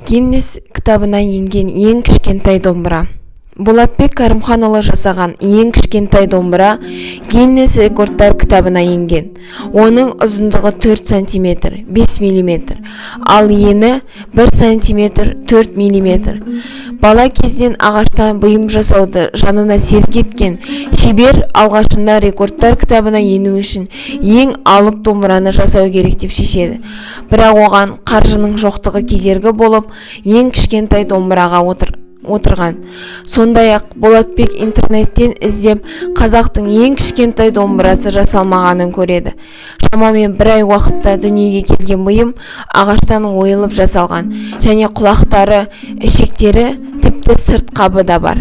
Гиннес кітабына енген ең кішкентай домбыра. Болатбек Кәрімханұлы жасаған ең кішкентай домбыра Гиннес рекордтар кітабына енген. Оның ұзындығы 4 сантиметр 5 миллиметр, ал ені 1 сантиметр 4 миллиметр. Бала кезінен ағаштан бұйым жасауды жанына серік еткен шебер алғашында рекордтар кітабына ену үшін ең алып домбыраны жасау керек деп шешеді. Бірақ оған қаржының жоқтығы кедергі болып, ең кішкентай домбыраға отырған. Сондай-ақ Болатбек интернеттен іздеп, қазақтың ең кішкентай домбырасы жасалмағанын көреді. Шамамен бір ай уақытта дүниеге келген бұйым ағаштан ойылып жасалған және құлақтары, ішектері, тіпті сырт қабы да бар.